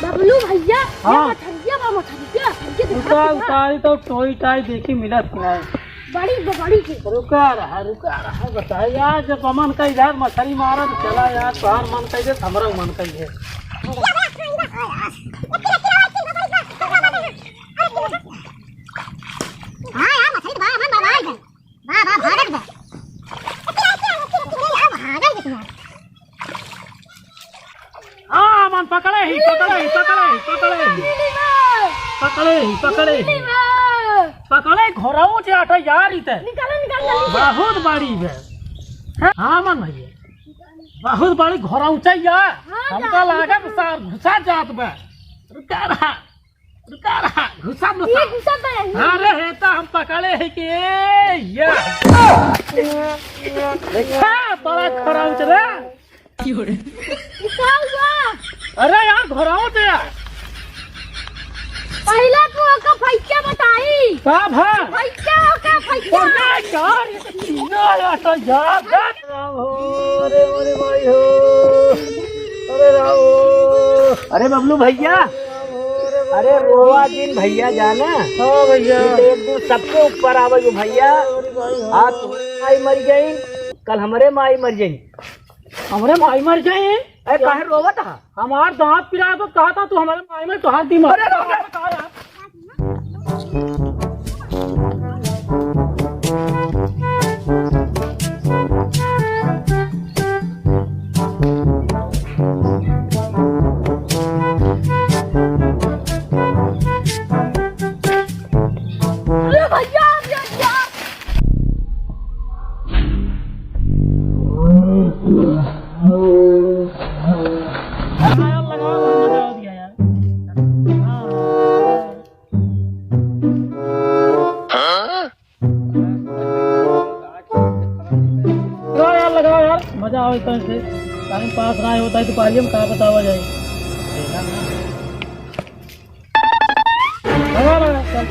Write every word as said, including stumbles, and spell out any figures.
बबलू भैया, ये हाँ। मछरिया बा, मछरिया, ये देखा, उतार, देखा। उतारी तो टोई टाई देखी मिलत कि नहीं। बड़ी, बड़ी के। रुका रहा, रुका रहा, बताई यार, जब मन कही यार मछरी मारा तो चला यार, तोहार मन कही दे, हमरा मन कही दे। हाँ यार, मछली तो बा, मन बा, बा, बा, भागत बा। हाँ, मन पकड़े ही, पकड़े ही, पकड़े ही, पकड़े ही। पकड़े ही, पकड़े ही। पकड़े घोड़ाऊ जे आटा यार इते। निकालो, निकालो, निकालो। बहुत बड़ी बे। हाँ, मन भैया। बहुत बड़ी घोड़ाऊ चाहिए। हाँ, हमका यार। लागत सार घुसा जात बे। रुका रहा। रुका रहा, घुसा, घुसा। ये घुसा तो है। अरे, हे तो हम पकड़े ही कि ये। देखा, बड़ा खराब चला। ये क्या हुआ? अरे यार, घोड़ाओ तो यार। पहले तो ओका फैक्या बताई। का भा? फैक्या ओका, फैक्या। अरे यार, ये तो चीना यार, तो यार। राम हो, अरे मोरे माई हो, अरे राम हो। अरे बबलू भैया, अरे रोवा जिन भैया जाना। हाँ भैया। ये तो एक दिन सबके ऊपर आवे यो भैया। अरे भाई, हाँ। आज तुम्हारी माई मर गई, कल हमरे माई मर जाई। हमरे माई मर जाई? अरे काहे रोवत हा? हमार दांत पिरात कहा था तू हमरे माई में तोहार दिमाग। अरे रोवत हा यार। अरे भैया, भैया। लगाओ यार, लगाओ यार, मजा आवे इतना से। टाइम पास ना होता है तो पहले हम कहाँ बतावा जाए। लगा, लगा, चल।